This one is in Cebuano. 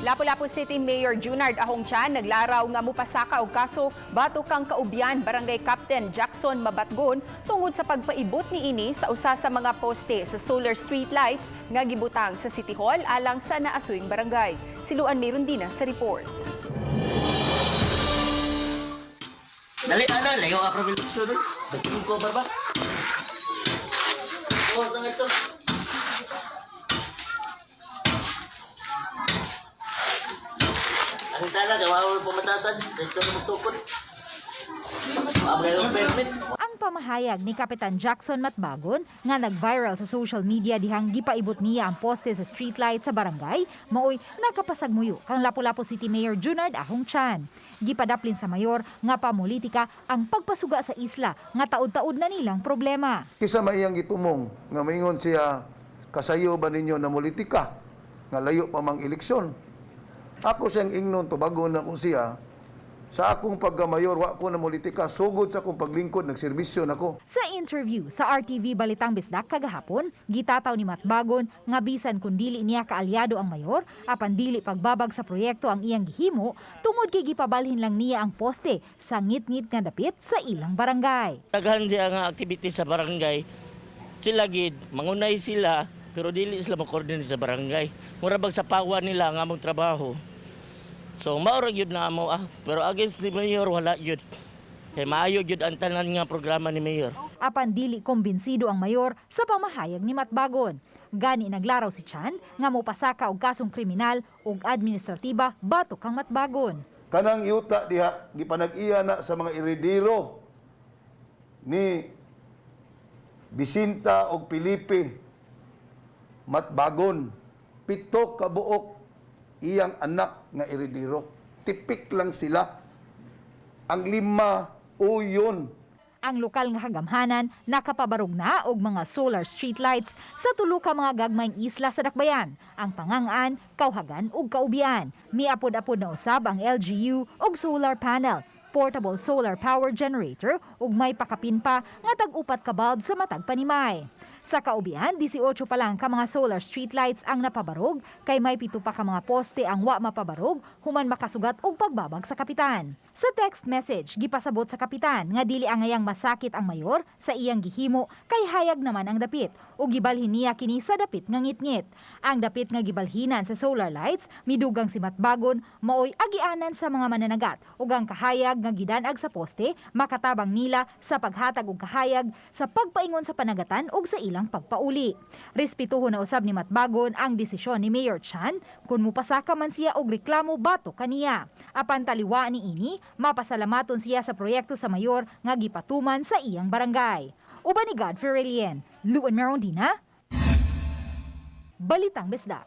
Lapu-Lapu City Mayor Junard Ahong Chan naglaraw nga mupasaka og kaso batok kang Kaubian Barangay Captain Jackson Mabatgon tungod sa pagpaibot niini sa usa sa mga poste sa solar street lights nga gibutang sa City Hall alang sa naasuing barangay. Si Luan Merundina sa report. Dali, ana, layo ka probinsya doon. Bagong cover ba? Oh, tanga ito. Ang tala, gawa mo pumatasan. Dito na magtukod. Ang mayroong permit. Ang pamahayag ni Kapitan Jackson Matbagon nga nag-viral sa social media dihang gipaibot niya ang poste sa streetlight sa barangay, maoy nakapasagmuyo kang Lapu-Lapu City Mayor Junard Ahong Chan. Gipadaplin sa mayor nga pamulitika ang pagpasuga sa isla nga taud-taud na nilang problema. Kisa maiyang gitumong nga maingon siya, kasayo ba ninyo na politika nga layo pa mang eleksyon. Ako siyang ingnon, tubagon na ko siya sa akong pagkamayor, wa ko na politika, sugod sa akong paglingkod, nagserbisyo nako. Sa interview sa RTV Balitang Bisdak kagahapon, gitataw ni Matbagon nga bisan kun dili niya kaalyado ang mayor, apan dili pagbabag sa proyekto ang iyang gihimo tungod kay gipabalhin lang niya ang poste sa ngit-ngit nga dapit sa ilang barangay. Daghan siya nga activity sa barangay. Sila gid, mangunay sila, pero dili sila ma-coordinate sa barangay. Mura bag sa pawa nila ang among trabaho. So mao ra gyud na amo ah, pero against ni mayor wala gyud. Kay maayo gyud ang tanan nga programa ni mayor. Apan dili kumbinsido ang mayor sa pamahayag ni Matbagon. Gani naglaraw si Chan nga mopasaka og kasong kriminal ug administratiba batok kang Matbagon. Kanang yuta diha gipanag-iya na sa mga iridiro ni Bisinta og Pilipe Matbagon. 7 ka buok iyang anak nga iridiro. Tipik lang sila. Ang 5 uyon. Ang lokal nga kagamhanan nakapabarog na og mga solar streetlights sa tulo ka mga gagmayng isla sa Dakbayan, ang Pangangan, Kauhagan ug Kaubian. Miapod-apod na usab ang LGU og solar panel, portable solar power generator ug may pakapin pa nga tag-upat ka bulb sa matag panimay. Sa Kaubian, 18 pa lang ka mga solar streetlights ang napabarog kay may 7 pa ka mga poste ang wa mapabarog human makasugat og pagbabag sa kapitan. Sa text message, gipasabot sa kapitan nga dili angayang masakit ang mayor sa iyang gihimo kay hayag naman ang dapit ug gibalhin niya kini sa dapit nga ngitngit. Ang dapit nga gibalhinan sa solar lights midugang si Matbagon maoy agianan sa mga mananagat ug ang kahayag nga gidanag sa poste makatabang nila sa paghatag og kahayag sa pagpaingon sa panagatan ug sa ilang pagpauli. Respetuhon na usab ni Matbagon ang desisyon ni Mayor Chan kung mupasaka man siya og reklamo batok kaniya. Apan taliwa ni ini, mapasalamaton siya sa proyekto sa mayor nga gipatuman sa iyang barangay. Uban ni Godfrey Relien, Luan Merondina, Balitang Bisdak.